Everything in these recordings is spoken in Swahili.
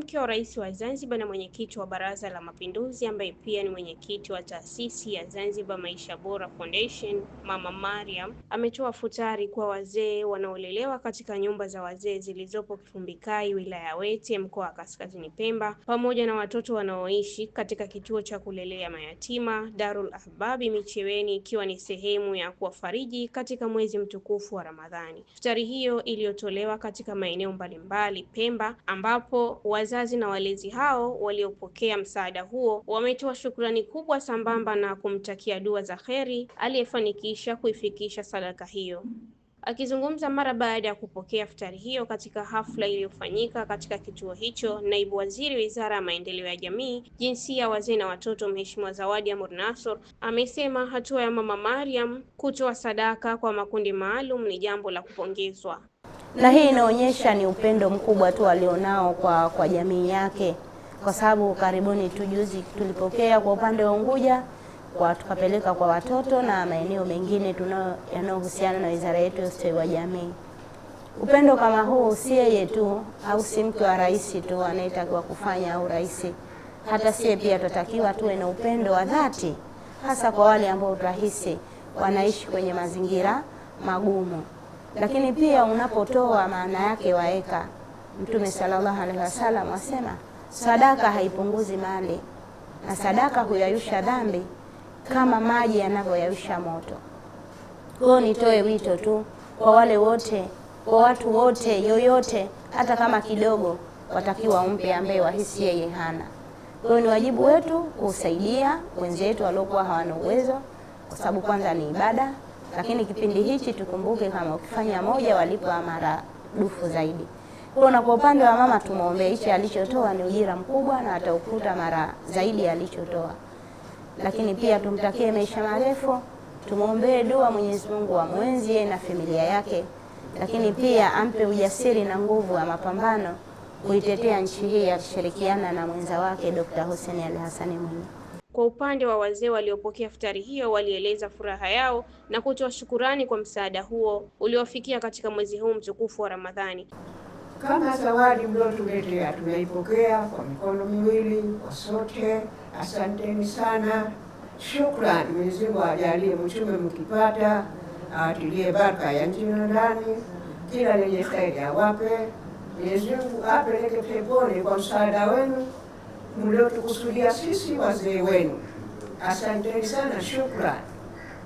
Mke wa Rais wa Zanzibar na Mwenyekiti wa Baraza la Mapinduzi ambaye pia ni mwenyekiti wa taasisi ya Zanzibar Maisha Bora Foundation, Mama Mariam, ametoa futari kwa wazee wanaolelewa katika nyumba za wazee zilizopo Kifumbikai, wilaya ya Wete, mkoa wa Kaskazini Pemba, pamoja na watoto wanaoishi katika kituo cha kulelea mayatima Darul Ahbabi Micheweni, ikiwa ni sehemu ya kuwafariji katika mwezi mtukufu wa Ramadhani. Futari hiyo iliyotolewa katika maeneo mbalimbali Pemba, ambapo wazazi na walezi hao waliopokea msaada huo wametoa shukrani kubwa sambamba na kumtakia dua za kheri aliyefanikisha kuifikisha sadaka hiyo. Akizungumza mara baada ya kupokea futari hiyo katika hafla iliyofanyika katika kituo hicho, naibu waziri Wizara ya Maendeleo ya Jamii, Jinsia, Wazee na Watoto, Mheshimiwa Zawadi Amur Nassor amesema hatua ya Mama Mariam kutoa sadaka kwa makundi maalum ni jambo la kupongezwa. Na hii inaonyesha ni upendo mkubwa tu alionao kwa jamii yake, kwa sababu karibuni tu juzi tulipokea kwa upande wa Unguja kwa tukapeleka kwa watoto na maeneo mengine yanayohusiana na wizara yetu ya ustawi wa jamii. Upendo kama huu si yeye tu au si mke wa rais tu anayetakiwa kufanya au rais, hata sie pia tutatakiwa tuwe na upendo wa dhati, hasa kwa wale ambao tunahisi wanaishi kwenye mazingira magumu. Lakini pia unapotoa, maana yake waeka. Mtume sallallahu alaihi wasallam wasema sadaka haipunguzi mali na sadaka huyayusha dhambi kama maji yanavyoyayusha moto. Kwa hiyo nitoe wito tu kwa wale wote, kwa watu wote, yoyote, hata kama kidogo, watakiwa umpe ambaye wahisi yeye hana. Kwa hiyo ni wajibu wetu kusaidia wenzetu waliokuwa hawana uwezo, kwa sababu kwanza ni ibada, lakini kipindi hichi tukumbuke kama ukifanya moja walipwa mara dufu zaidi. Kwa na kwa upande wa mama tumwombee, hichi alichotoa ni ujira mkubwa na ataukuta mara zaidi alichotoa. Lakini pia tumtakie maisha marefu, tumwombee dua Mwenyezi Mungu amwenzi yeye na familia yake, lakini pia ampe ujasiri na nguvu ya mapambano kuitetea nchi hii akishirikiana na mwenza wake Dr. Hussein Ali Hassan Mwinyi. Kwa upande wa wazee waliopokea futari hiyo walieleza furaha yao na kutoa shukurani kwa msaada huo uliowafikia katika mwezi huu mtukufu wa Ramadhani. Kama zawadi mliotuletea tunaipokea kwa mikono miwili kwa sote. Asanteni sana, shukrani. Mwenyezi Mungu ajalie mchume mkipata, awatilie baraka ya nchi na ndani, kila lenye kheri awape. Mwenyezi Mungu apeleke peponi kwa msaada wenu mliotukusudia sisi wazee wenu. Asanteni sana, shukrani.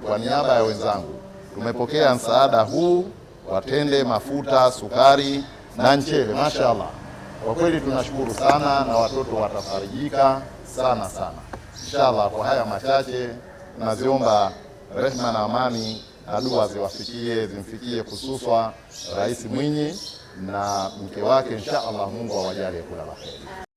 Kwa niaba ya wenzangu tumepokea msaada huu wa tende, mafuta, sukari na mchele. Mashaallah, kwa kweli tunashukuru sana na watoto watafarijika sana sana. Inshallah, kwa haya machache tunaziomba rehma na amani na dua ziwafikie, zimfikie hususwa Rais Mwinyi na mke wake. Inshallah, Mungu awajalie kula la kheri.